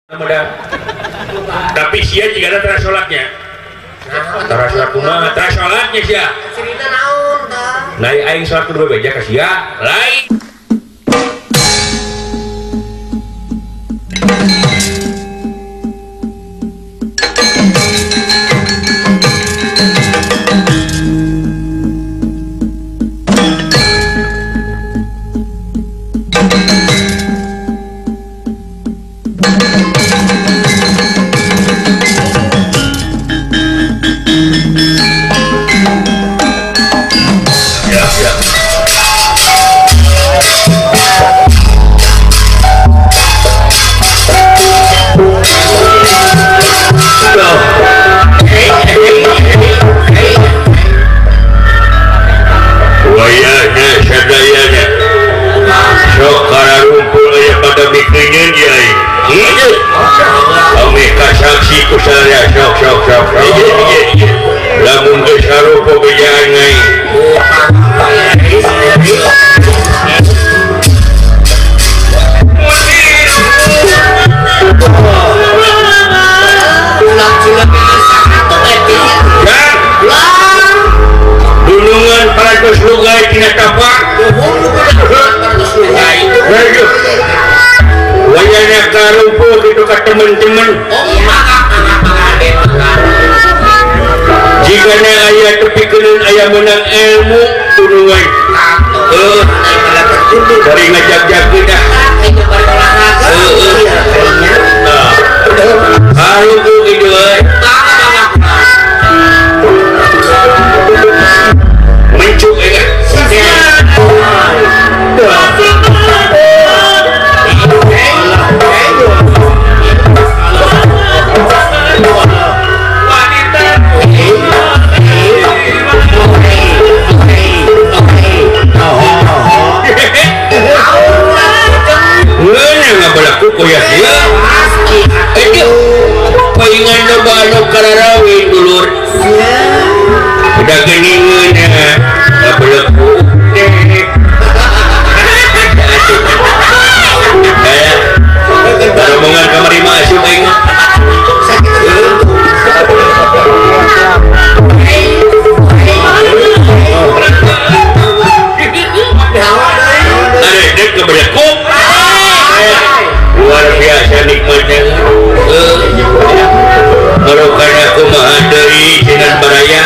Tapi sia jika ada tara sholatnya. Tara sholat kumaha? Tara sholatnya sia. Cerita naon tah? Lain aing sholat kudu bebeja ka sia. Lain. Lamun geus sarupo bejaan aing. Dunungan parantos lugai tina tapak. Wayana karumpul kitu ka temen-temen. Jika na aya tepikeun aya menang ilmu dunungan. Dari ngajak-jagkeun dah. Harugu kitu euy. Mencuk euy. Paingan loba anu kararawin dulur. Udah geuningeun ngabeleku. Rombongan kamari mah asup aing. Arek ngebelekuk. Luar biasa nikmatnya. Kalau karena kumaha deui cenah baraya.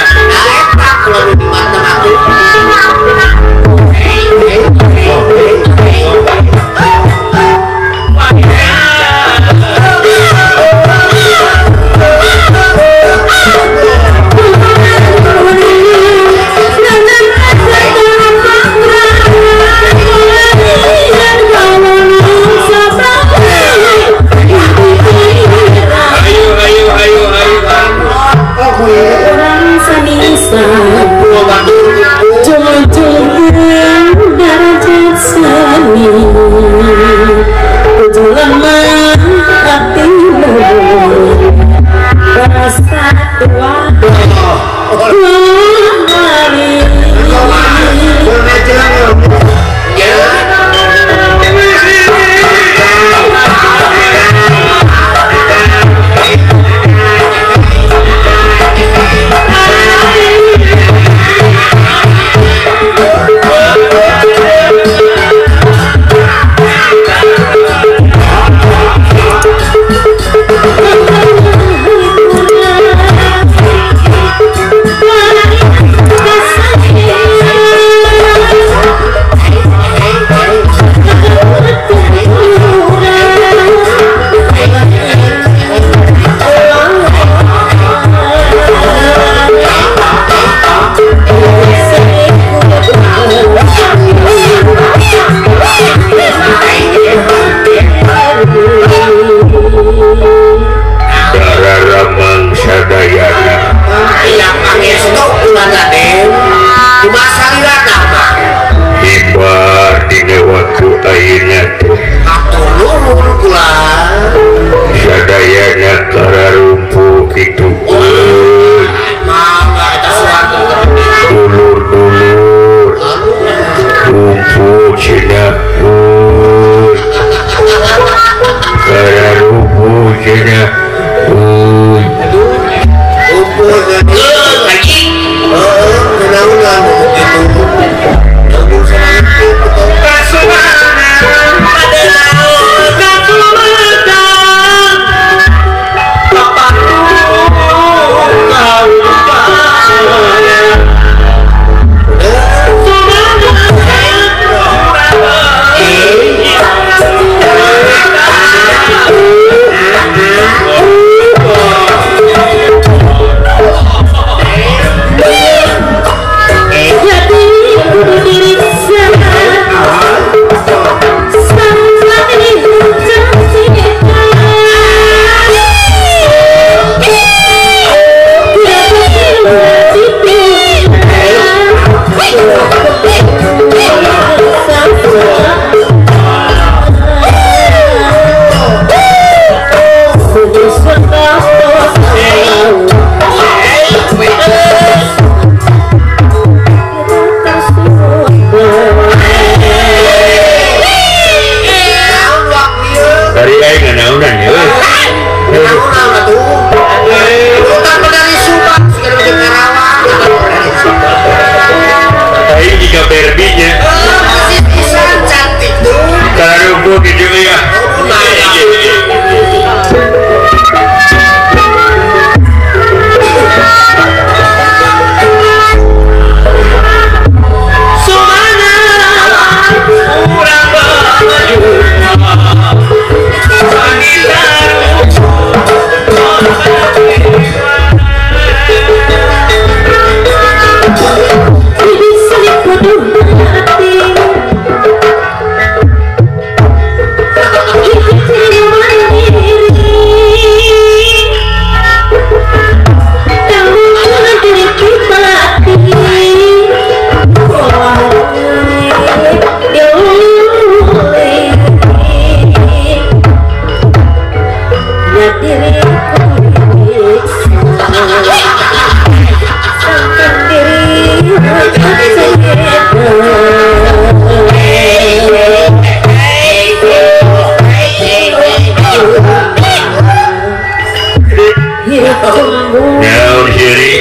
Naon siri?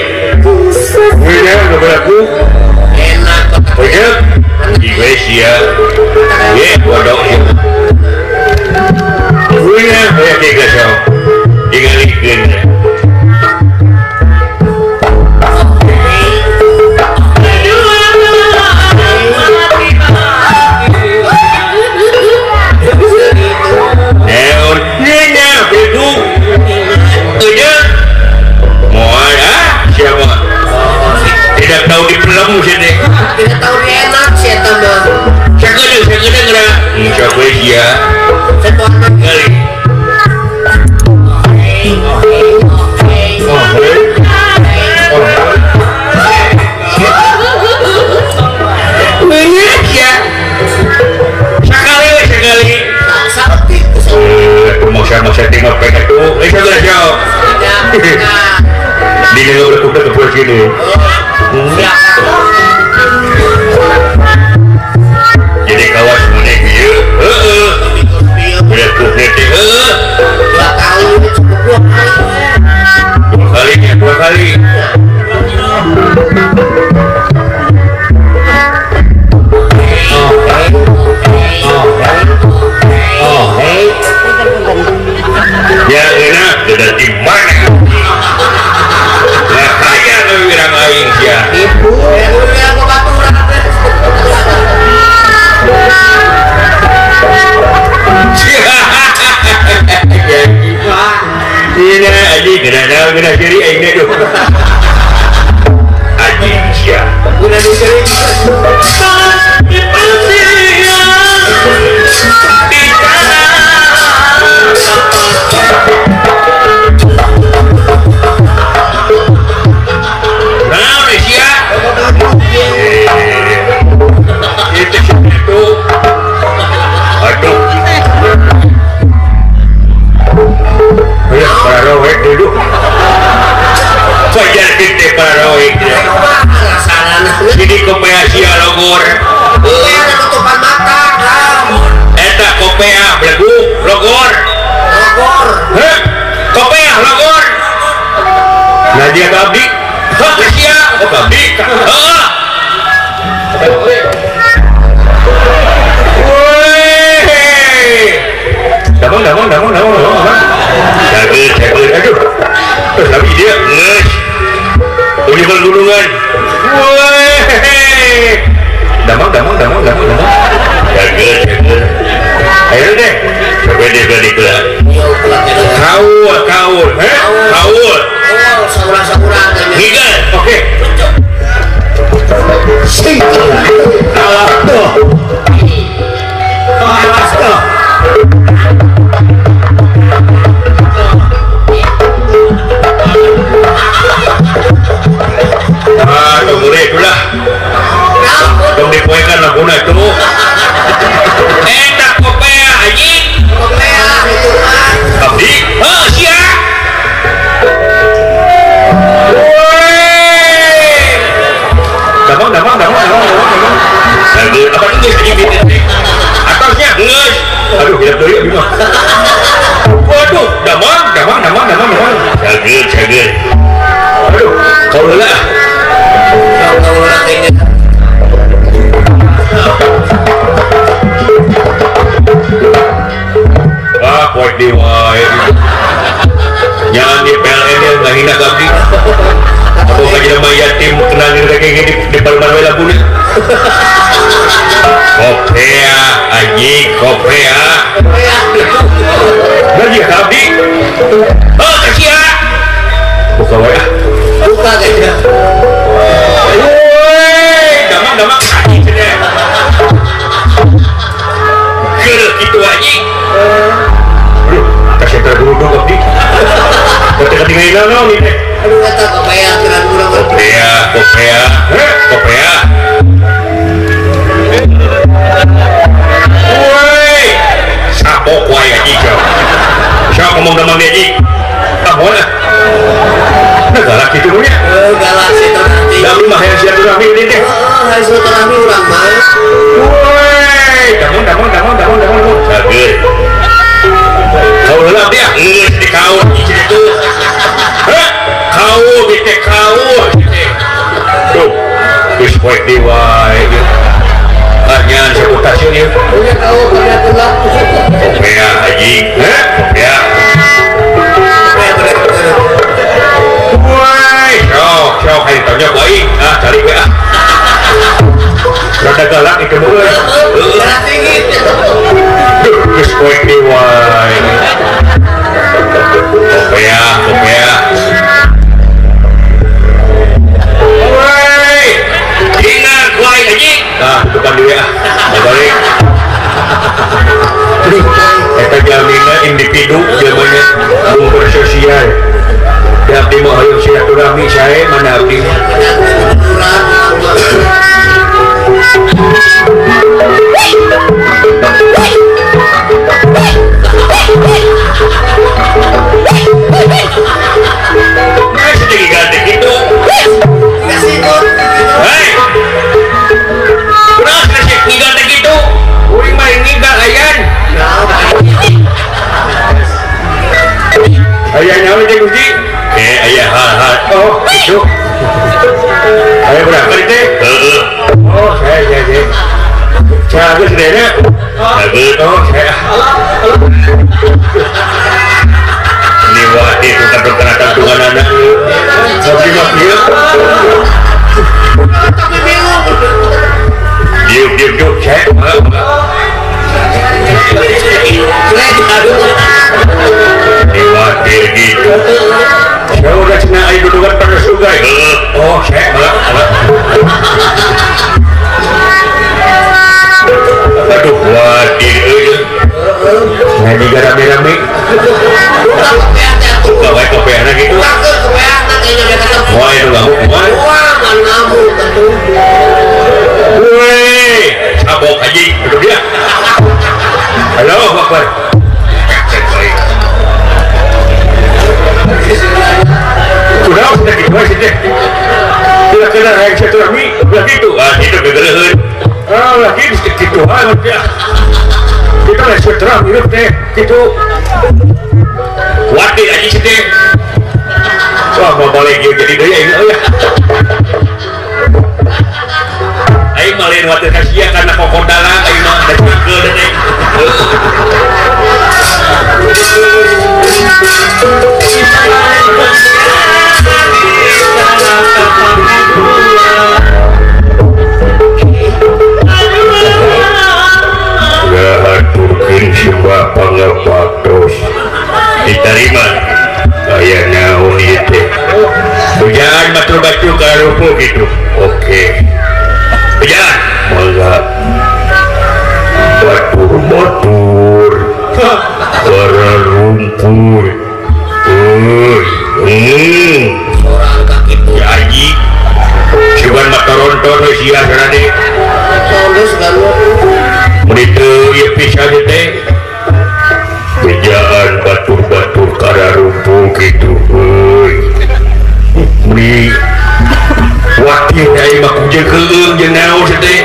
Wih, aku. Enak. Ojek. Ieu sia. Ye, bodoh. Wih, aya tiga sok. Digalikeun. Tidak tahu di pelem sini. Tidak tahu enak sih teman. Sakedeung geura. Sok we sia. Kali. Wih sia. Sakali we sakali. Saltik. Masa tengok pengen tu. Eh sageura sok. Di dalam berkuda ke sini. Jadi kawas mana ieu? Heeh. Berkuda teh heueuh. 2 kali cukup 2 kali. 2 kali nya, 2 kali. Oh, hey. Ya enak, udah di mana? Nah, kaya wirang aing sia. Ibu, wirang babaturan. Ini anjing geuna naon geuna ciri aing teh duh. Anjing sia. Geuna diceri. Jadi kopea sia logor. Kopea tutupan mata. Eta kopea belegu logor. Logor. Heh, kopea logor. Nah dia ka abdi. Heuh sia, oh ka abdi. Heeh. Woi. Damang damang damang damang damang. Cager cager aduh. Terus tapi dia geus. Ujung gunungan. Woi. Damang damang damang damang damang. Cager cager. Ayo deh. Coba deh balik lah. Kaul kaul, heh? Kaul. Saura-saura. Ngigal, oke. Sing. Alah tuh. Alah tuh. Ah, tunggu deh itulah. Tunggu dipoekan laguna itu. Enak kopea anjing. Kopea itu mah. Abdi, heuh sia. Woi. Damang damang damang damang damang. Aduh, apa geus anjing di atasnya geus. Aduh, hidup deui abdi mah. Waduh, damang damang damang damang damang. Cager cager. Aduh, kau heula. Kau heula teh. Ah, poek di wae. Jangan di PLN yang ngahina ka abdi. Atau ka jelema yatim kenangin teh kayak gini di palman we laguna. Kopea anjing, kopea. Gaji ka abdi. Oh, ka sia. Buka wae ah. Buka teh. Woi, damang damang anjing cenah. Geuleuh kitu anjing. Aduh, kasih tergeruduk abdi. Ketika tinggal naon ieu teh. Aduh eta kopea kiran urang. Kopea, kopea, heh, kopea. Woi, sapok wae anjing sok. Sok ngomong damang dia anjing. Ah, moal ah. Nah, galak kitu nya. Heuh, galak silaturahmi. Da abdi mah hayang silaturahmi ini teh. Heeh, hayang silaturahmi urang mah. Woi, damang damang damang damang damang. Cager. Kau heula abdi ah, geus dikaun itu. Heh. poek deui wae. Hanya reputasi ieu. Udah tahu pada tulang. Kopea haji. Heh, kopea. Woi, sok sok hayu tanya ku aing. Ah, cari we ah. Rada galak itu mah euy. Darah tinggi. Duh, geus poek deui wae. Kopea, kopea. Woi, ingat ku aing haji. Nah, tukang di WA. Balik. Eta jalmina individu jelmana bungkur sosial. Da abdi mah hoyong silaturahmi sae mana abdi mah. Nah, sedih ganti gitu. Hei. Kurang nasi ngigal teh gitu. Uring mah ngigal ayan. Aya nyawa teh Gusti. Aya hal-hal. Oh, itu. Aya berapa teh? Heeh. Oh, saya saya. Saya geus dena. Oh, saya. Ini wah itu kadang-kadang tunganana. Abdi mah kieu. Tapi bingung. Diuk diuk diuk saya. Diwatir gitu. Saya udah cina air dudukan pada sungai. Oh, saya malah malah. Aduh, watir euy. Nah, juga rame-rame. Buka wae kopeana gitu. Wah, itu ngamuk, wah. Wah, ngamuk atuh. Woi, sabok haji, duduk dia. Halo, Akbar. Sudah, sudah gitu aja deh. Tidak kena yang silaturahmi, udah gitu. Ah, itu gegeleuheun. Ah, lagi gitu ah, udah. Kita lah silaturahmi hidup teh, gitu. Kuatir aja sih teh. Wah, mau balik ieu jadi deui aing euy. Aing mah lain watir ka sia karena kokodalan aing mah da cangkeul deui. Ngahaturkeun sembah pangapaktos diterima aya naon ieu teh. Bejaan batur-batur ka rupu gitu. Oke. Bejaan mangga batur-batur para rumpur. Euy. Orang kaki tuh. Ya haji. Cuman mah toronton we sia sarade. Geus galu. Mun teu ieu pisan teh. Bejaan batur-batur kana rumpur kitu euy. Meni watir aing mah kujekeung jeung naon teh.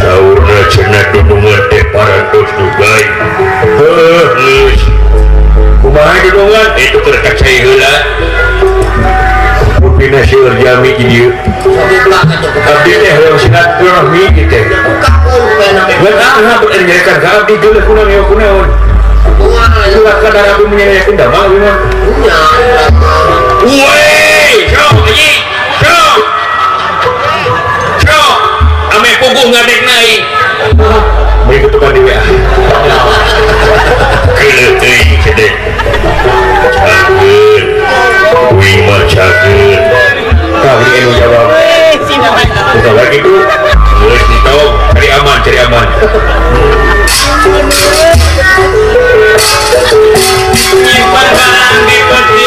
Saurna cenah dudungan teh parantos dugai. Heuh, geus. Kumaha dudungan? Itu keur kacai heula. Pupina seueur jami di dieu. Abdi teh hoyong silaturahmi ieu teh. Beunang bener nyarekan ka abdi geuleuh kunaon ieu kunaon. Ulah kadar abdi menyanyikan damang ieu mah. Woi, sok haji, sok. Sok. Ame puguh ngadek naik. Beri ketukan di WA. Geuleuh teuing cedek. Cageun. Uing mah cageun. Tah beri anu jawab. Buka lagi tuh. Geus ditong, cari aman, cari aman. Nyimpan barang di peti.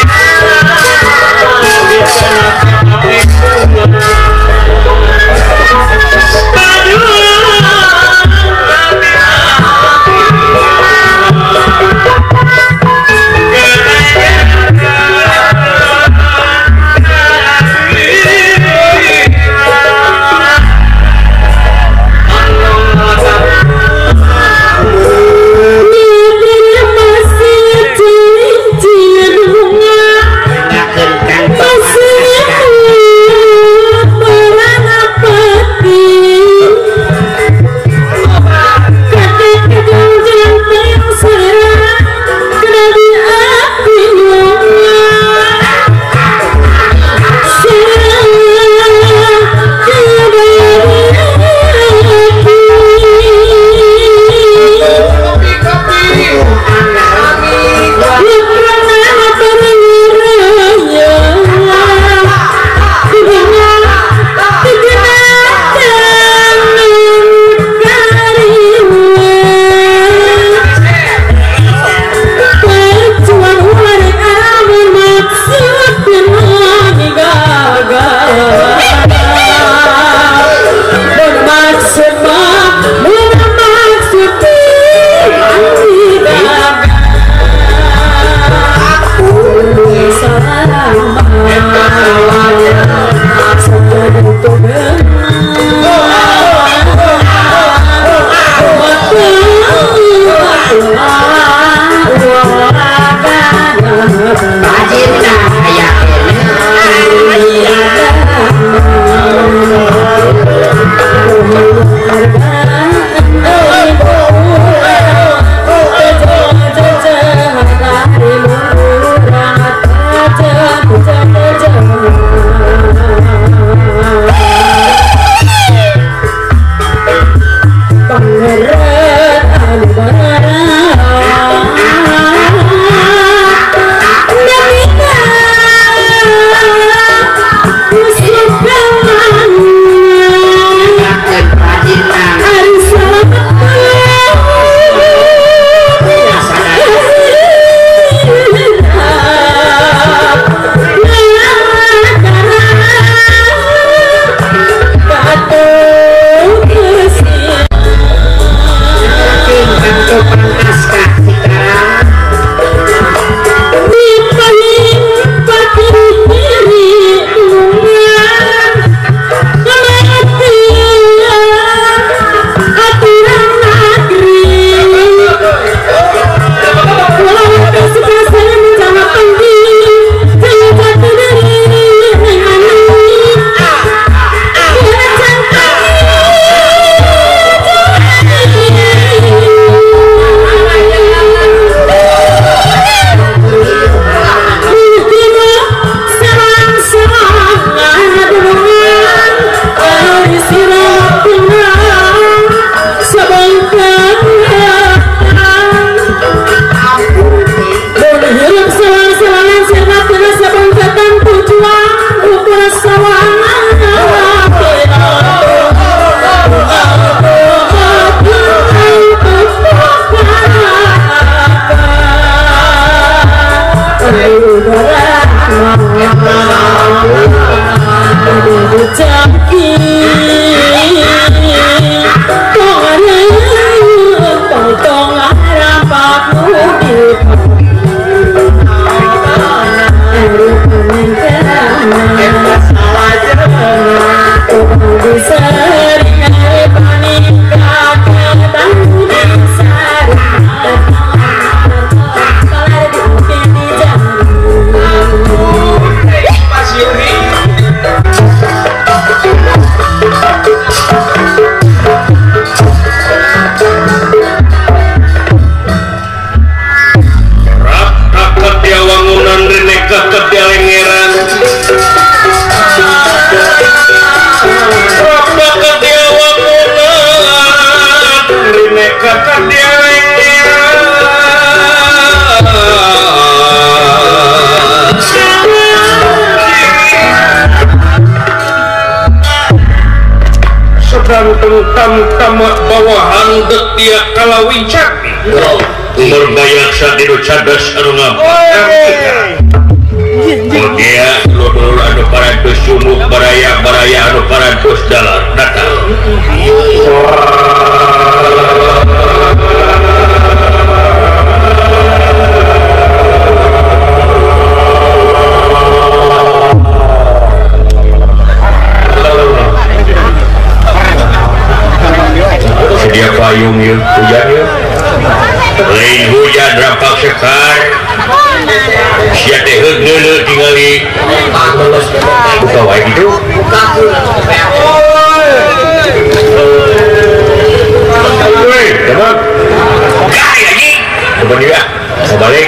Bawahan detia kalawincak Murbayaksa dinu cadas anu ngampang Murdia lulur anu parantos sumuk baraya-baraya anu parantos dalar datang. Sedia payung ya, hujan ya. Lain hujan rampak sekar. Sia teh heungeuleuh tingali. Buka wae kitu. Woi, dapat. Kai anjing. Coba dia. Balik.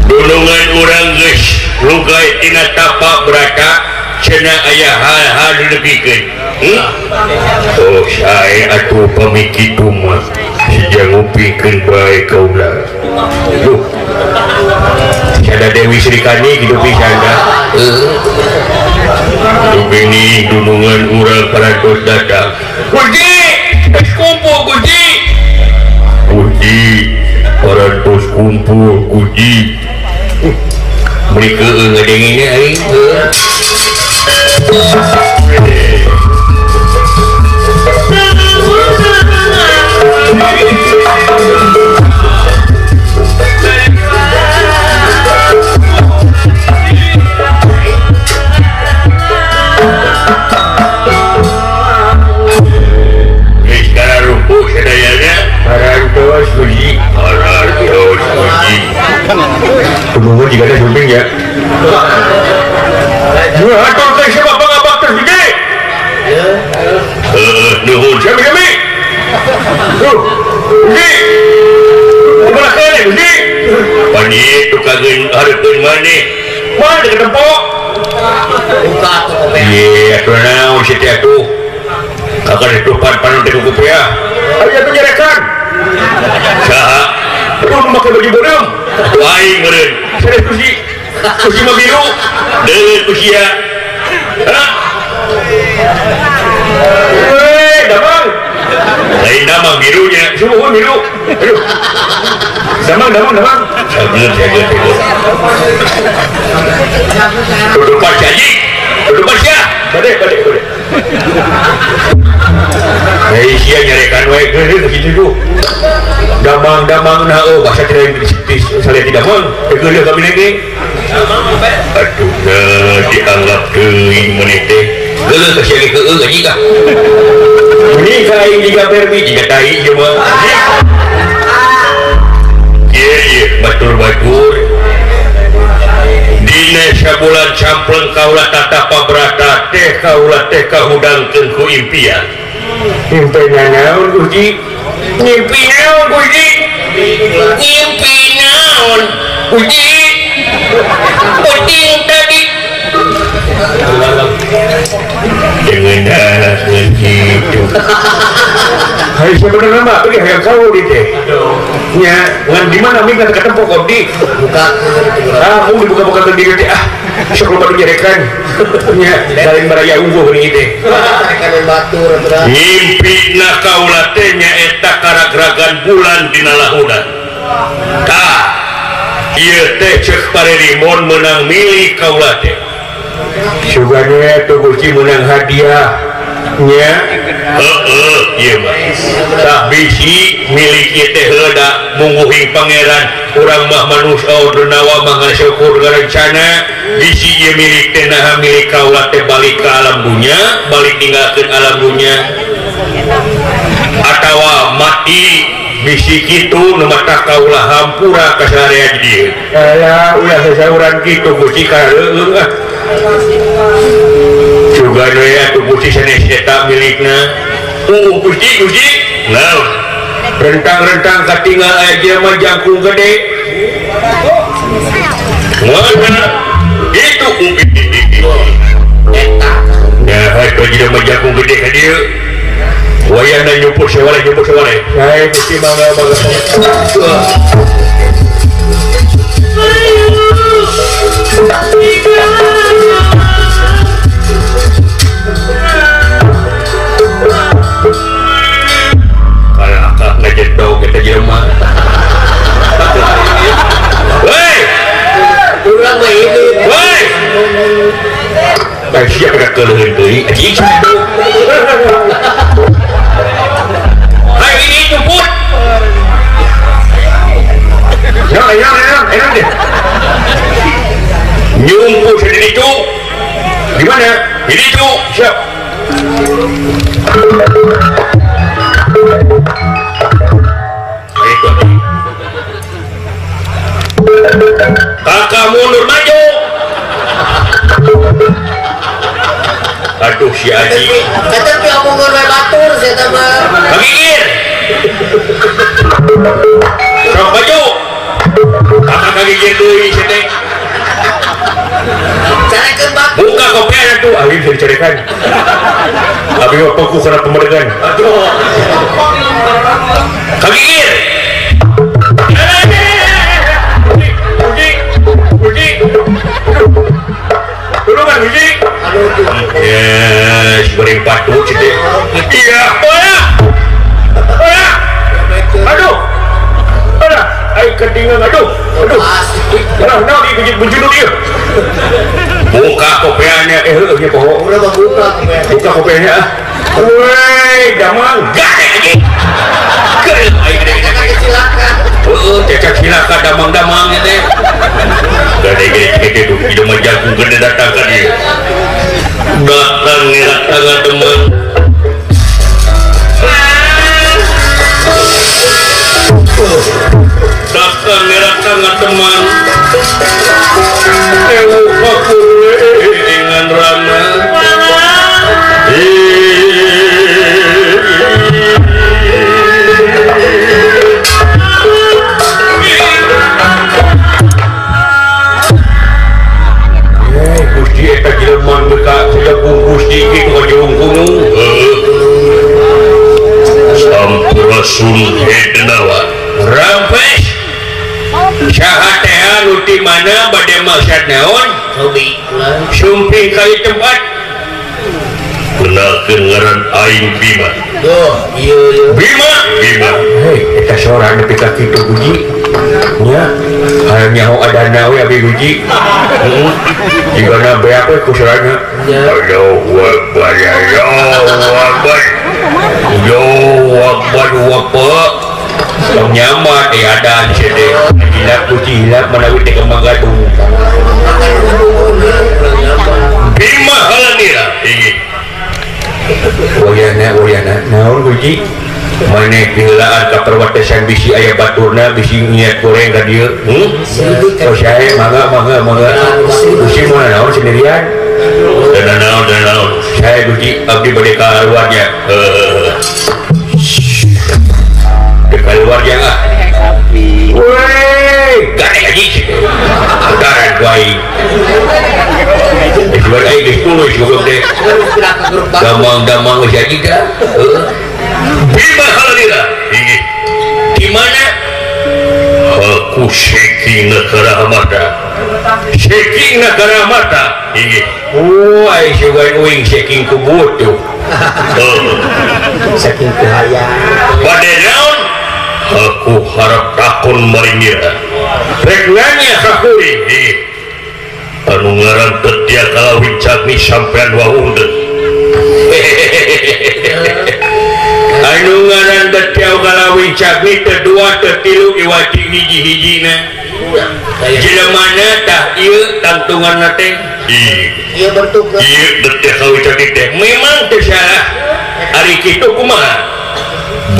Dulungan urang geus lugai tina tapak beraka cenah aya hal-hal dilebihkeun. Oh saya atuh pamit kitu mah sejak ngupikeun bae kaula. Duh. Sada Dewi Sri Kandi kitu pisan dah. Duh dunungan urang parantos datang. Gusti, geus kumpul Gusti. Gusti, parantos kumpul Gusti. Meuni keueung ngadengina aing. Tunggu jika ada sumping ya. Atau teh siapa pengabak tergede? Nuhun siapa kami? Tuh, Gusti. Kumaha kene Gusti? Pani tukangeun hareupeun maneh. Mana deuk tempo? Buka atuh kopi. Ye, atuh naon sia teh atuh. Kakak ditupan panon teh ku kopi ya. Aya tuh nyerekan. Saha? Lu make baju beureum. Aing meureun. Sanes kusi. Kusi mah biru. Deut kusia. Hah? Weh, damang. Lain damang birunya. Sumuhun biru. Aduh. Damang, damang, damang. Sageut, sageut, sageut. Tutupan si anjing. Tutupan sia. Bade, bade, bade. Hei, sia nyarekan wae geuleuh kitu tuh. Damang-damang nah oh bahasa tidak saya tidak mau geuleuh kami lagi. Aduh, nah dianggap teuing maneh teh. Geuleuh ka sia ge keueung anjing ah. Ini ka aing jiga Barbie jiga tai ieu mah. Ieu ieu batur-batur. Dina sabulan campleng kaula tatapa brata teh kaula teh kahudangkeun ku impian. Impian naon Gusti? Ngimpi naon Gusti? Ngimpi naon Gusti? Puting tadi. Dengan gitu. Hari sebenarnya mah abdi hayang kau di teh. Nya, ngan di mana minggu ketemu abdi? Buka. Ah, mau dibuka-buka ke diri teh ah. Sok loba nu nyerekan. Nya, lain baraya unggul geuning teh. Nyerekan batur atuh. Mimpina kaula teh nyaeta karagragan bulan dina lahunan. Tah, ieu teh ceuk parerimon meunang milik kaula teh. Sugane atuh Gusti meunang hadiah. Nya, heeh, ieu mah. Tah bisi milik ieu teh heuda mungguhing pangeran urang mah manusia denawa mah ngasyukur ngarencana bisi ieu milik teh naha milik kaula teh balik ka alam dunya, balik ninggalkeun alam dunya. Atawa mati bisi kitu nu mata kaula hampura ka sarerea di dieu. Alah, ulah sasauran kitu Gusti ka heueuh ah. Sugan we atuh Gusti sanes eta milikna. Gusti, Gusti. Naon? Rentang-rentang katinggal aya jelema jangkung gede. Mana? Itu eta. Nah, atuh jelema jangkung gede ka dieu. Wayahna nyumpur sewale, nyumpur sewale. Hae Gusti mangga mangga. Ngajedog eta jelema. Woi! Urang mah hidup. Woi! Bae sia ka keuleuheun deui. Anjing. Hayo ini jemput. Ya, ya, ya, enak deh. Nyumput di ditu. Di mana? Di ditu. Siap. Kakak mundur maju. Aduh si Aji. Tapi omongan we batur sia teh mah. Kagigir. Sok maju. Kakak kagigir deui sia teh. Carekeun batur. Buka kopian atuh, abi bisa dicarekan. Abi mah pekuh kana pemerdegan. Aduh. Kagigir. Yes, beri patu cete. Iya, oya, oya. Aduh, oya, ayo ketinggalan, aduh, aduh. Nah, nah, di bujunu dia. Buka kopiannya, nya poho. Udah buka kopiannya. Buka kopiannya. Woi, damang, gade lagi. Gede, ayo gede, gede. Silakan. Cecak silakan damang-damang ya teh. Gede, gede, gede tuh, hidung jagung gede datang ka dia. Datang ngerak teman. Datang ngerak teman. Ewu dengan rana. Gusti eta jelema nu ka jagung Gusti kitu ka jurung gunung. Sampurasun Denawa. Rampes. Saha teh anu ti mana bade maksad naon? Sumping ka ieu tempat. Kenalkeun ngaran aing Bima. Duh, ieu ieu. Bima, Bima. Hei, eta sora nepi ka kitu Guji. Nya, hayang nyaho adana we abi Guji. Heeh. Jigana beak we ku sorana. Allahu Akbar, Allahu Akbar. Allahu Akbar, Akbar. Tong nyaman adan sede. Hilap Guji hilap manawi teh kembang gadung. Bima halanira. Ingin. Wayana wayana naon Guji? Maneh piheulaan ka perwatesan bisi aya baturna bisi niat goreng ka dieu. Oh sae mangga mangga mangga. Gusti moal naon sendirian? Dan naon dan naon. Sae Guji abdi bade ka luarnya. Heeh. Ka luarnya ah. Woi, gade lagi. Taran ku aing. Jual aing geus tulus goblok teh. Damang-damang geus jadi dah. Heeh. Bima Halalira di mana aku shaking negara mata shaking negara mata oh ai sugan uing shaking ku butuh saking ku hayang bade naon aku harap takon maringira rek nanya ka kuring anu ngaran Tetia Kalawin Cagni sampean wahundeun anu ngaran Tetia Kalawin Cagni teu dua teu tilu iwati hiji-hijina jelemana tah ieu tangtunganna teh ieu bentuk ieu Tetia Kalawin Cagni teh memang teu salah ari kitu kumaha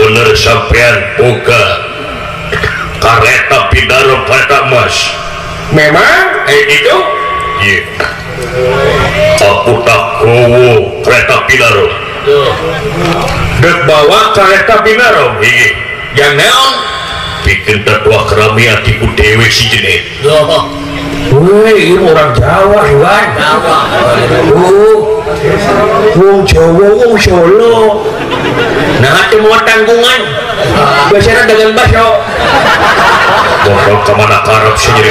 bener sampean boga kareta pidaro kareta emas memang itu iya aku tak gowo kereta pinaro dek bawa kereta pinaro iya yang naon bikin tetua keramian tipu dewe si jenis woi ini orang Jawa Iwan wong Jawa wong Solo nah itu mau tanggungan biasanya dengan bakso borong kemana karep sih jadi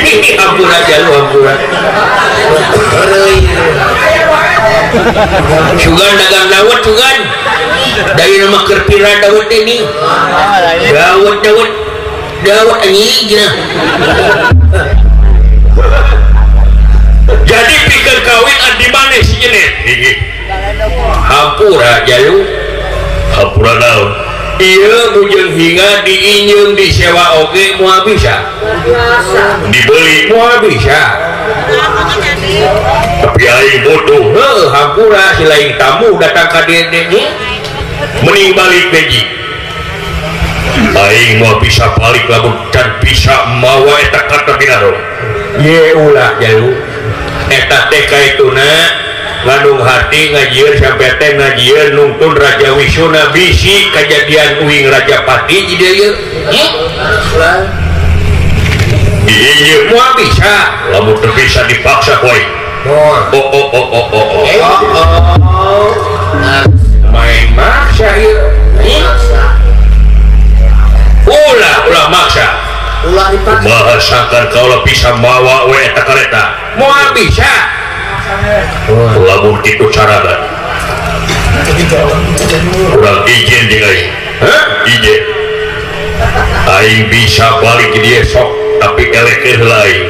kami ampun aja lu ampun sugan dagang dawet sugan dari nama kerpira dawet ini dawet dawet dawet ini gina jadi pikir kawin adi mana sih jenis hampura jalu hampura daun iya bujeng hingga diinjeum disewa oge moal bisa dibeli moal bisa tapi aing bodoh heuh hampura si lain tamu datang ka dieu teh mending balik deui aing moal bisa balik lamun can bisa mawa eta karta binaro ye ulah jalu eta teh kaituna ngandung hati ngajieun sampai teh ngajieun nungtun Raja Wisuna bisi kejadian uing Raja Pati di dieu ieu moal bisa lamun teu bisa dipaksa koe oh oh oh oh oh oh main maksa ieu ulah ulah maksa ulah dipaksa bahasakan kaula bisa mawa we eta kareta moal bisa lamun kitu carana urang izin jeung aing hah izin aing bisa balik di dieu sok tapi eleh heula aing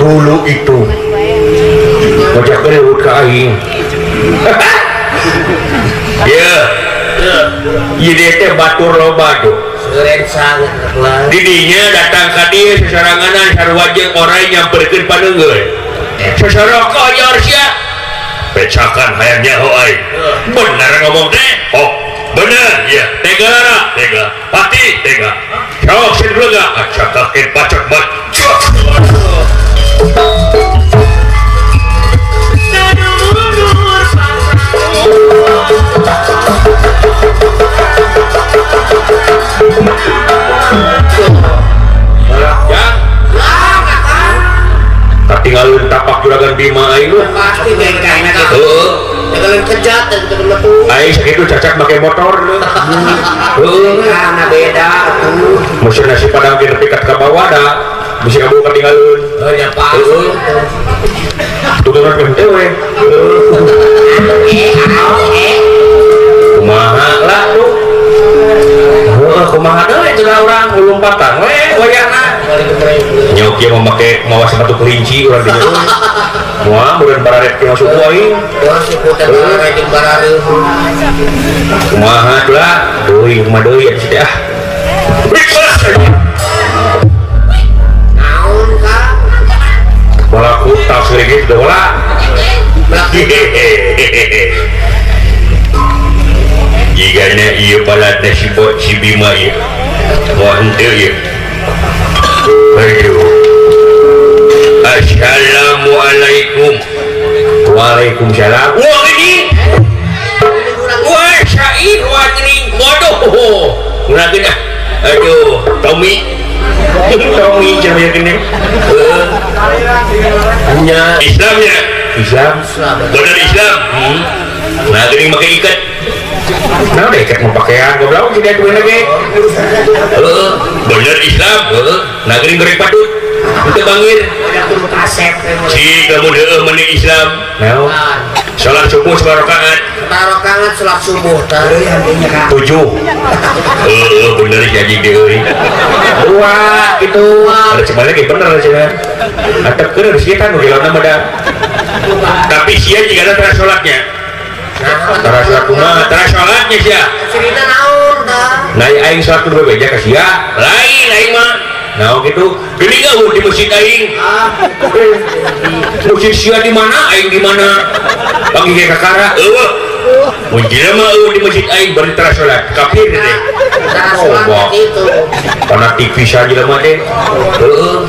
dulu itu wajah kereuut ka aing ye ieu teh batur loba tuh didinya datang ka dieu sasaranganan sarua jeung orai nyamperkeun paneunggeul sesoroko sia pecakan hayang nyaho aing bener ngomong teh oh bener iya tega lara tega pati tega sok sin belega acakakeun pacak bacok tinggal tapak juragan Bima aing mah pasti bengkana gitu heuh tinggal kejat dan gitu metu aing sakitu cacak make motor heuh karena beda atuh musuh nasi padang ge nepi ka bawah da bisi kabu katinggalun heuh nya pasti tuturan henteu we kumaha lah tuh heuh kumaha deui cenah urang lompatan we wayahna nyok ieu mah make mawa sepatu kelinci urang dinya moal meureun bararet ke masuk aing urang suku teh bararet jeung barareuh kumaha lah deui kumaha deui atuh teh ah naon ka bola kutas geus bola jigana ieu balatna si si Bima ieu moal henteu ieu. Aduh. Assalamualaikum. Waalaikumsalam. Wah ini. Wah syair wah geuning bodoh. Ulah geunah. Aduh, Tommy. Tommy cenah geuning. Heeh. Nya Islamnya. Islam. Bener Islam. Nah geuning make iket. Nah udah iket mau pakaian goblok jadi duit lagi. Heeh, bener Islam, heeh. Nah geuning goreng patut. Untuk bangir. Si kamu heueuh mending Islam. Naon? Salat subuh sabaraha rakaat? Sabaraha rakaat salat subuh tah? 7. Heeh, bener jadi deui. 2 gitu. Ada cuma lagi bener cenah. Atep keur geus kieu nu gelona mah da. Tapi sia jigana tara salatnya. Tara salat kumaha? Tara salatnya sia. Cerita naon tah? Nah aing salat kudu bebeja ka sia. Lain aing mah. Nah gitu. Geuning eueuh di masjid aing. Masjid sia di mana? Aing di mana? Panggih ge kakara eueuh. Mun jelema eueuh di masjid aing bari tara salat. Kafir teh. Tara salat kitu. Fanatik pisan jelema teh. Heueuh.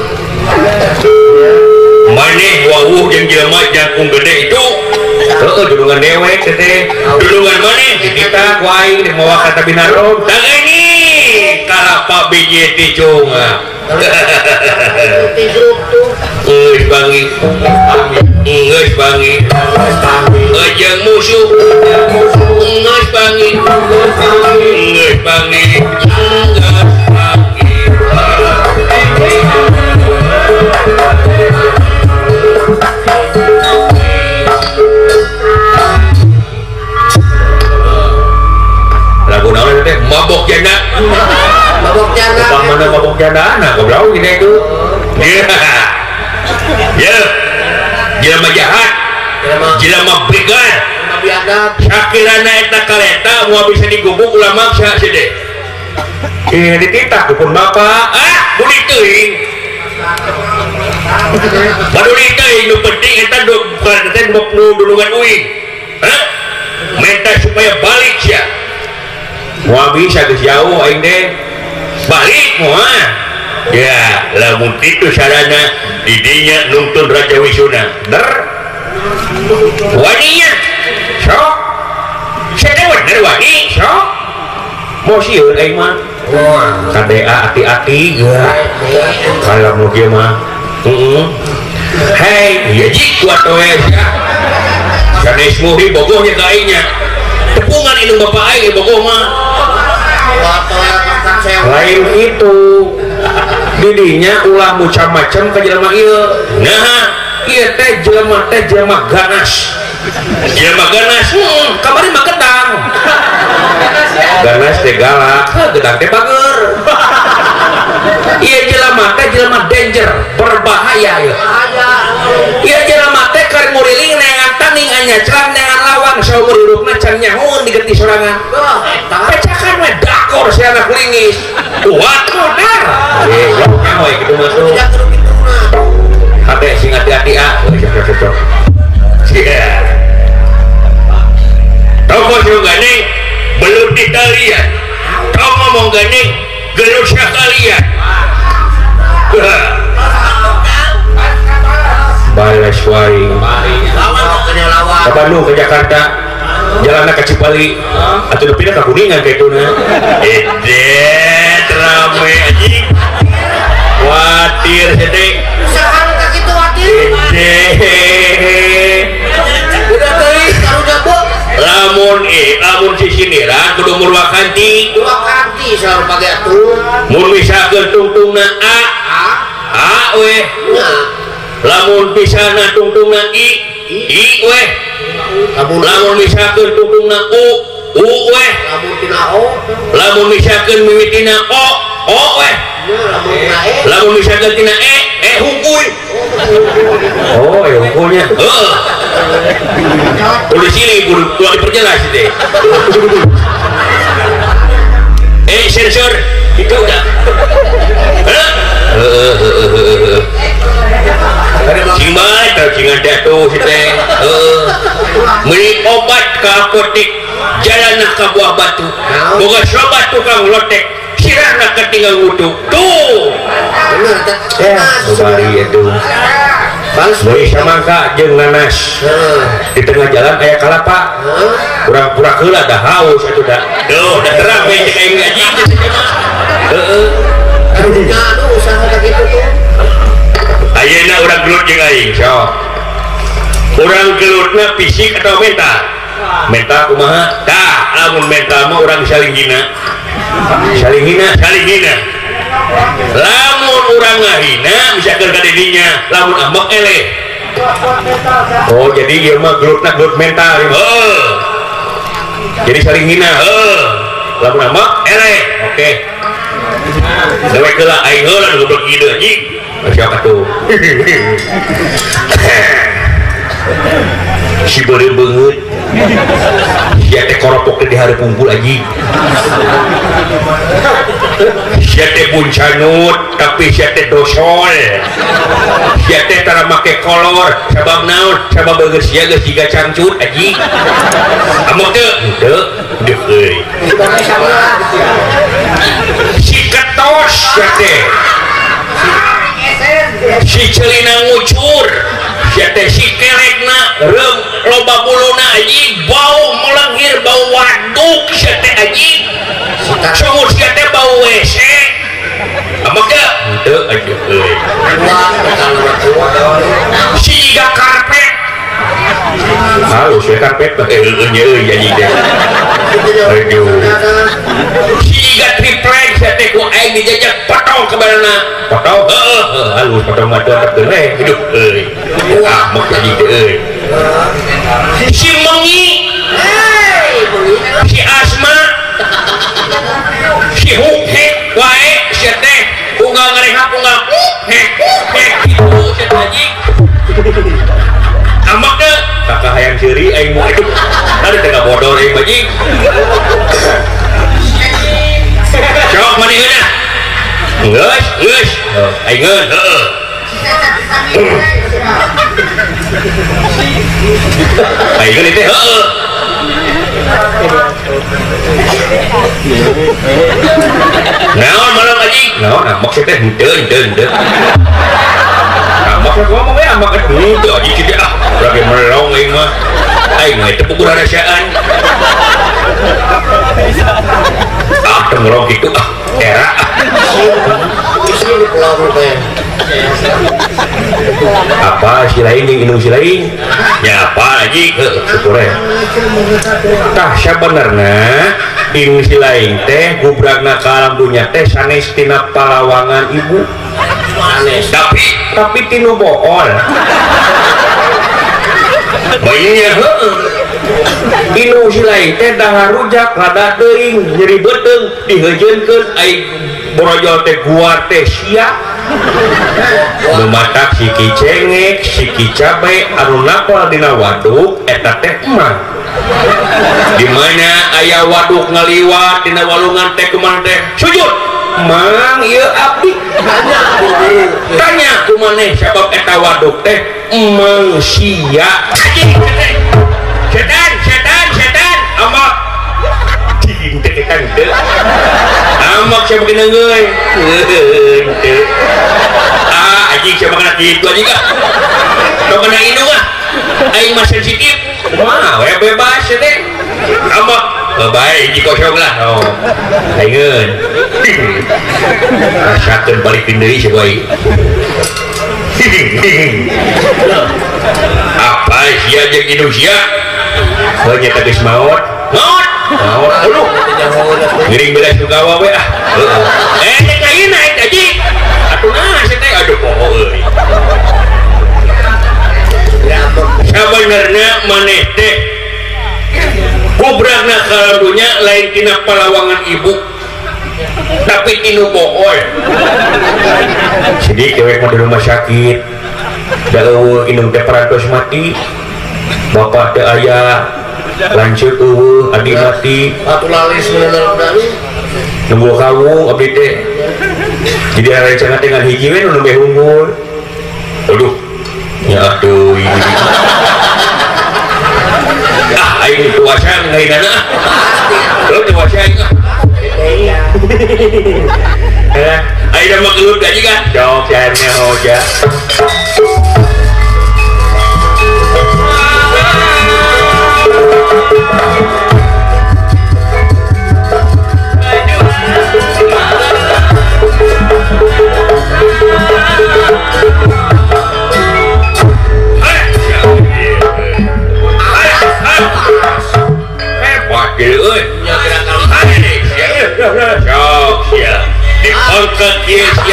Maneh wawuh jeung jelema jangkung gede itu. Heeh, dulungan dewek teh. Dulungan maneh di kita ku aing di mawa ka Tabinarom. Tang ini kalapa biji ticung. Geus bangi. Geus bangi. Jeung musuh. Geus bangi. Geus bangi. Geus bangi. Lagu naon teh mabok janda. Mabok janda. Upah mana mabok janda nah goblok gini itu. Ya. Ya. Jelema jahat. Jelema begal. Sakirana eta kareta moal bisa digubuk ulah maksa sia deh. Ih dititah dukun bapak. Ah, budi teuing. Baduli teuing nu penting eta teh nu dulungan uing. Hah? Minta supaya balik sia. Moal bisa geus jauh aing teh. Balik moal. Ya, lamun kitu sarana didinya nungtun Raja Wisuna. Der. Waninya. Sok. Sia bener wani, sok. Mau sieun aing mah. KDA hati-hati ya. Kalau mau kieu mah. Heeh. Hei, ieu jik kuat we sia. Sanes muhi bogohnya ka aingnya. Tepungan indung bapak aing bogoh mah. Lain itu. Didinya ulah macam-macam ka jelema ieu. Nah, ieu teh jelema ganas. Jelema ganas, kamari mah gedang. Ganas teh galak, gedang teh bager. Ieu jelema teh jelema danger, berbahaya ieu. Ieu jelema teh keur muriling neangan taning anyaclang neangan lawang saumur hirupna can nyahoeun digerti sorangan. Pecakan we dakor si anak lingis. Kuat modar. Eh, nyaho kitu mah tuh. Hate sing hati-hati ah. Cocok. Sia. Toko sing gandeng belut di talian. Tong ngomong gandeng gelut sakalian. Balas wae. Ke Bandung ke Jakarta. Jalanna ke Cipali. Atuh pindah ka Kuningan kitu na. Edet rame anjing. Watir sedek. Usaha ka kitu watir. Edet. Udah teuing karunya bu. Lamun lamun sisiniran kudu murwakanti. Murwakanti saur page atuh. Mun misalkeun tungtungna A, A we. Lamun pisana tungtungna I, I we. Lamun misalkeun tungtungna U, U we. Lamun tina O, lamun misalkeun mimitina O, O we. Lamun misalkeun tina E, E hungkul. Oh, ya hungkulnya. Heeh. Kudu sini kudu diperjelas teh. Sensor itu udah. Heeh. Sing bae teh cingan teh tuh si teh. Heeh. Meuli obat ka apotek, jalanna ka buah batu. Boga sobat tukang lotek, sirahna ketinggal wudu. Tuh. Bener teh. Bari itu. Meuli samangka jeung nanas. Di tengah jalan aya kalapa. Pura-pura heula da haus atuh da. Duh, da terang we cek aing ngaji teh cenah. Heeh. Karunya aduh usaha ka kitu tuh. Ayeuna urang gelut jeung aing, sok. Urang gelutna fisik atau mental? Mental kumaha? Tah, lamun mental mah urang saling hina. Saling hina, saling hina. Lamun urang ngahina bisa keur ka didinya, lamun ambek eleh. Oh, jadi ieu mah gelutna gelut mental. Heuh. Jadi saling hina, heuh. Lamun ambek eleh. Oke. Dewek heula aing heula nu goblok ieu anjing. Siapa tuh? Si beureum beungeut. Sia teh koropok teh di hareup unggul anjing. Sia teh buncanut tapi sia teh dosol. Sia teh tara make kolor sabab naon? Sabab beungeut sia geus jiga cangcut anjing. Amok teu? Henteu. Deuk euy. Si ketos sia teh. Si celina ngucur. Sia teh si kerekna reum loba buluna anjing, bau melenghir bau waduk sia teh anjing. Sumur sia teh bau WC. Amok teu? Henteu aduh euy. Si jiga karpet. Halus ya karpet mah heueuh nya euy anjing teh. Aduh. Si jiga triplek sia teh ku aing dijajak potong ke badanna. Potong heueuh halus potong mah teu we hidup euy. Amok anjing teh euy. Si Mengi, si Asma, si Huk-hek wae sia teh unggal ngarehap unggal hek hek kitu sia teh anjing. Ambek teu? Kakak hayang seuri aing mah hidup. Tadi teh ngabodor aing anjing. Sok manehna. Geus, geus. Aing geus, heueuh. Aing geus teh heueuh. Naon malam anjing? Naon ambek sia teh henteu henteu henteu. Ambek ngomong we ambek henteu anjing kieu ah. Lagi melong aing mah. Aing mah teu puguh rarasaan. Ah teu melong kitu ah. Era ah. Apa si lain jeung indung si lain? Ya apa anjing? Heuh syukur we. Tah sabenerna indung si lain teh gubragna ka alam dunya teh sanes tina palawangan ibu. Tapi tinu bool. Bayinya heueuh. Indung si lain teh dahar rujak rada teuing nyeri beuteung diheujeunkeun ai borojol teh guar teh sia. Lumatak siki cengek, siki cabe anu napal dina waduk eta teh emang. Di mana aya waduk ngaliwat dina walungan teh kumaha teh sujud. Mang ieu abdi. Tanya ku maneh sabab eta waduk teh emang sia. Anjing teh. Setan, setan, setan. Amak. Cing teh kan teu. Amak sia makin euy. Heuh. Ah, anjing sia makan kitu anjing ah. Tong kena indung ah. Aing mah sensitif. Kumaha we bebas teh. Amak bae hiji kosong lah. Oh. Aing. Rasakeun balik deui sia bae. Apa sia jeung indung sia? Heuh nya teh geus maot. Maot. Maot. Aduh. Ngiring beres nu gawa we ah. Heueuh. Eh teh ayeuna eta anjing. Atuh naha sia teh aduh poho euy. Sabenerna maneh teh gubragna ka alam dunya lain tina palawangan ibu tapi tinu bool. Jadi dewek mah di rumah sakit da eueuh indung teh parantos mati, bapak teh aya lanceuk eueuh adi mati atuh lalis meunang nunggu kawu abdi teh. Jadi rencana teh ngan hiji we nu nembe unggul. Aduh nya atuh ah aing puasa ngainana ah. Lu puasa aing ah. Eh, aing mah gelut gaji kan? Dok, jarnya hoja.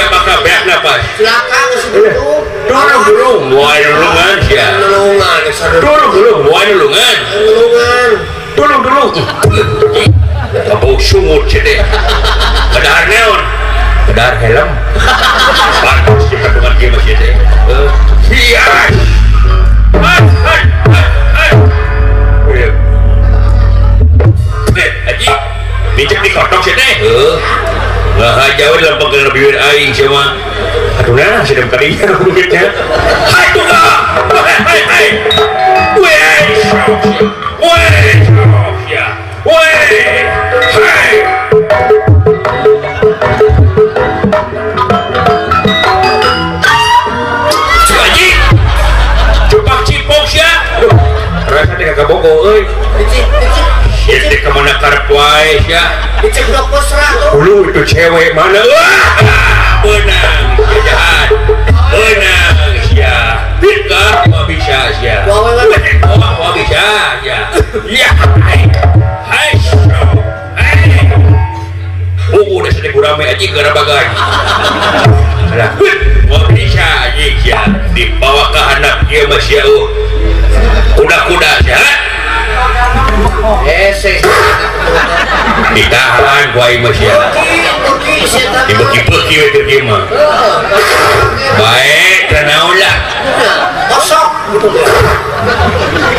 sia bakal beak napas. Celaka geus duduk. Turun moal nulungan sia. Nulungan Turun moal nulungan. Nulungan. Turun. Kabau sungut sia teh. Kadahar naon? Kadahar helm. Pantes si patungan kieu mah sia teh. Sia. Haji, dicek di kotok sia teh. Heuh. Nggak jauh dalam penggelar bibir aing sia mah. Aduh nah, sedang kadinya bibirnya. Aduh enggak. Hai hai. Weh. Weh. Ya. Weh. Hai. Haji. Cupak cipok sia. Aduh, rasa teh kagak bogo euy. Sia teh kemana karep wae sia. Dicek dok mesra tuh. Dulu itu cewek mana? Wah, benang sia jahat. Benang sia. Tidak mau bisa sia. Mau bisa sia. Ya. Hai. Hai. Buku udah sedih kurame aja gara bagai. Alah, mau bisa aja sia. Dibawa ke anak dia masih jauh. Kuda-kuda sia. Ditahan ku aing mah sia. Dibeki-beki we teh mah. Bae teu naon lah. Kosok gitu.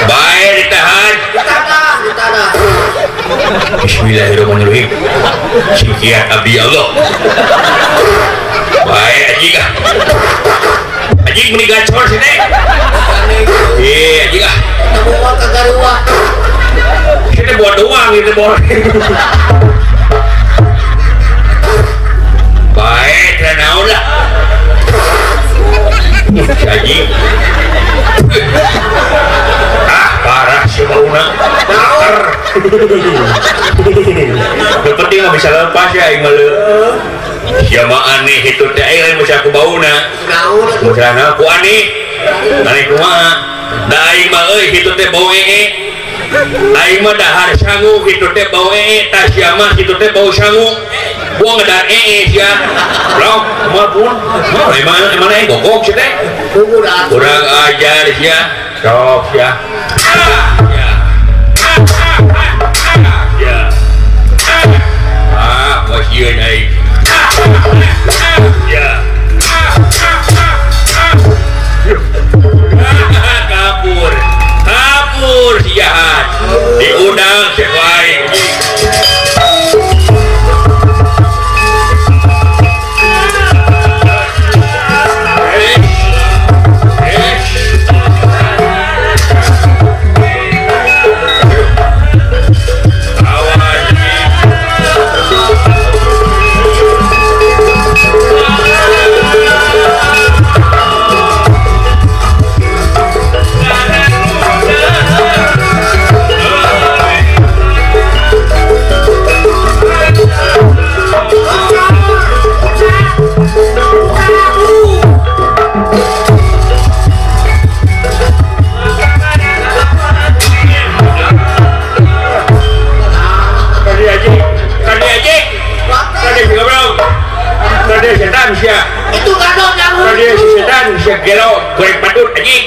Bae ditahan. Ditahan. Bismillahirrahmanirrahim. Singkiat abdi Allah. Bae anjing ah. Anjing meni gacor sih teh. Iya anjing ah. Buat kagaruah. Kita buat doang gitu boleh. Baik, naon lah. Haji. Ah, parah si bauna. Bakar. Yang penting nggak bisa lepas ya aing mah. Sia mah aneh itu teh aing lain bisa ku bauna. Naon? Ku aneh. Aneh kumaha? Da aing mah euy kitu teh bau ee. Aing mah dahar sangu kitu teh bau ee, tah sia mah kitu teh bau sangu. Buang dahar ee sia. Blok, kumaha pun. Mah emang aing gogok sia teh. Kurang ajar sia. Sok sia. Ya. Ya. Ah, wasieun aing. Ya. Kabur. Kabur si jahat. Diundang si wae. Itu gadot yang tadi si setan sia gelo goreng patut anjing.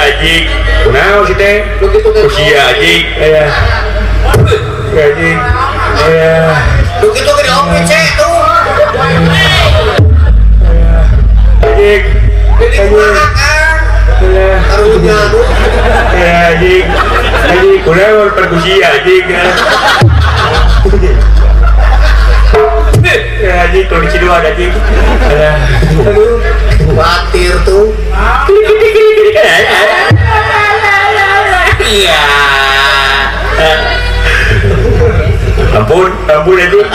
Anjing kunaon si teh? Sia anjing. Anjing. Begitu ke OPC tuh. Anjing. Jadi kumaha kan? Karunya tuh. Anjing. Anjing kunaon perkusi anjing. Anjing kondisi dua anjing. Aduh, khawatir tuh. Iya. Ampun, ampun anjing.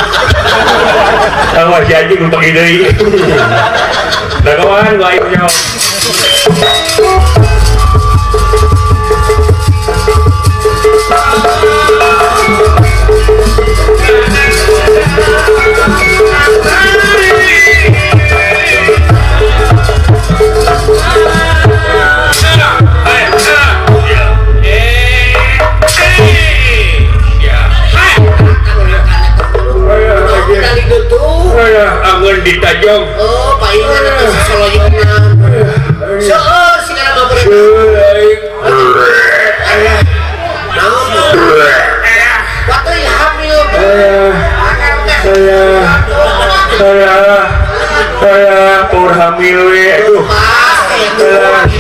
Awas si anjing numpang deui. Dagoan wae punya. hamil we aduh.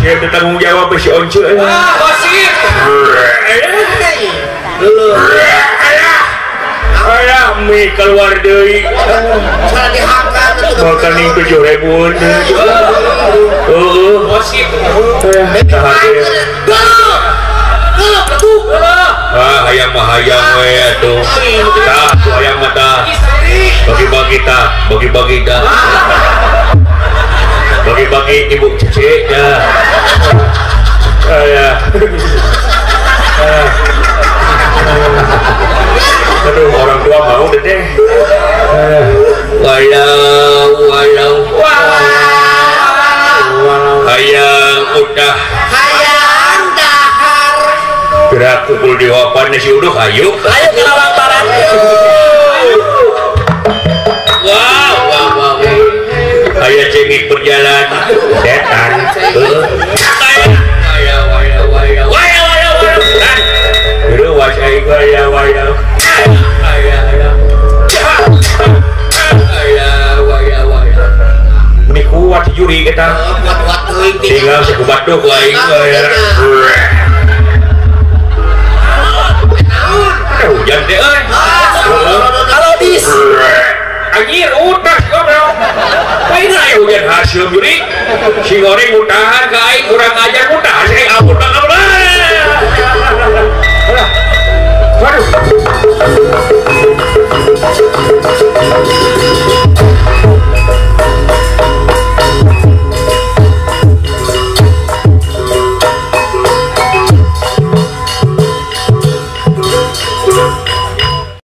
Sia teu tanggung jawab si Once. Ah, gosip. Alah, mie keluar deui. Salah dihakan atuh. Makan 7.000. Heeh, gosip. Ah, hayang mah hayang we atuh. Tah, tuh hayang mah tah. Bagi-bagi tah, bagi-bagi tah. Bagi-bagi ibu cece ya. Ayah. Aduh, orang tua mau deh. Walau, walau, walau. Hayang udah. Hayang dahar. Gerak pukul di wapan nasi uduk, ayo. Ayo ke Lawang Barat. Wow, wow, wow. Ayah cengik berjalan setan. Ayah, ayah, ayah, ayah, ayah, ayah. Geruwas aing ayah, ayah. Ayah, ayah. Ayah, ayah, ayah. Ini kuat juri kita. Kuat-kuat teuing. Tinggal sekubat tuh ku aing ayah. Hujan teh euy. Kalau dis. Anjir utas goblok. Lain aya hujan hasil juri. Si goreng utahan ka aing kurang ajar